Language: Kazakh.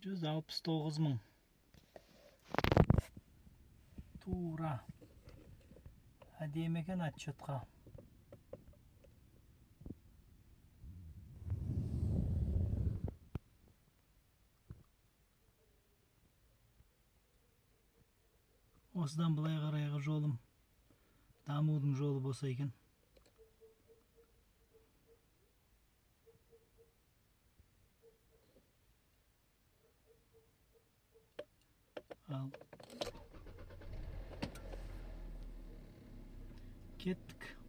169 000. Тура. Әдемі екен отчетқа. Осыдан былай қарайғы жолым дамудың жолы болса екен. Ал кеттік.